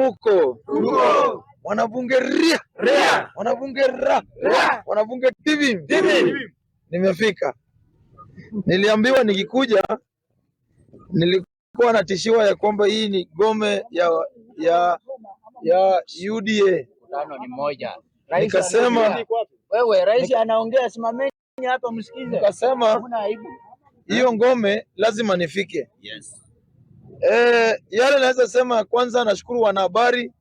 Muko? Tuko. Wanabunge ria. Ria. Wanabunge ra. Ria. Wanabunge TV. TV. Nimefika. Niliambiwa nikikuja, nilikuwa natishiwa ya kwamba hii ni gome ya UDA. Tano ni moja. Nikasema Wewe rais anaongea, simameni hapa msikize. Nikasema Hakuna aibu. Hiyo ngome lazima nifike. Yes. Yale naweza sema, kwanza nashukuru wanahabari,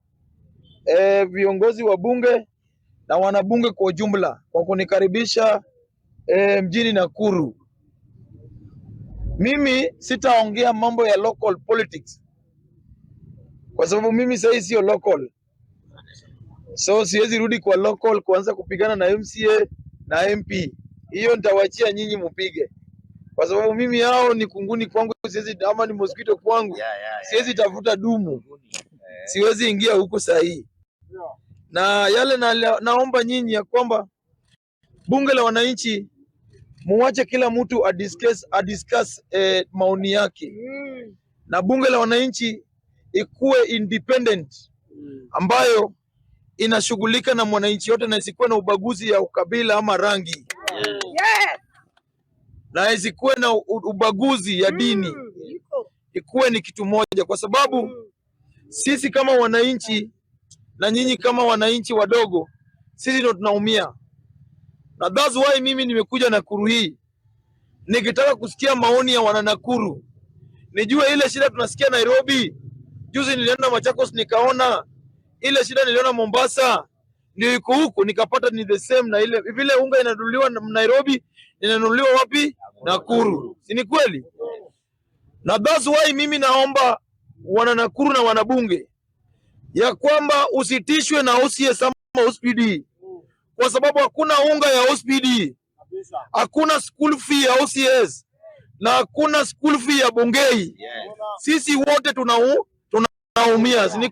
viongozi wa bunge na wanabunge kwa ujumla kwa kunikaribisha mjini Nakuru. Mimi sitaongea mambo ya local politics kwa sababu mimi sasa sio local, so siwezi rudi kwa local kuanza kupigana na MCA na MP. Hiyo nitawachia nyinyi mupige, kwa sababu mimi hao ni kunguni kwangu, siwezi, ama ni mosquito kwangu, siwezi tafuta dumu, siwezi ingia huko sahihi. Na yale naomba nyinyi ya kwamba bunge la wananchi muwache kila mtu adiscuss maoni yake, na bunge la wananchi ikuwe independent ambayo inashughulika na mwananchi yote na isikuwe na ubaguzi ya ukabila ama rangi na isikuwe na ubaguzi ya dini, ikuwe ni kitu moja, kwa sababu sisi kama wananchi na nyinyi kama wananchi wadogo, sisi ndio tunaumia, na that's why mimi nimekuja Nakuru hii nikitaka kusikia maoni ya wana Nakuru, nijue ile shida tunasikia Nairobi. Juzi nilienda Machakos nikaona ile shida niliona Mombasa ndio iko huku, nikapata ni the same na ile vile unga inanunuliwa na Nairobi inanunuliwa wapi? Nakuru, si ni kweli? Na that's why mimi naomba wana Nakuru na wanabunge ya kwamba usitishwe na OCS ama OCPD, kwa sababu hakuna unga ya OCPD, hakuna school fee ya OCS na hakuna school fee ya Bungei. Sisi wote tunaumia, si ni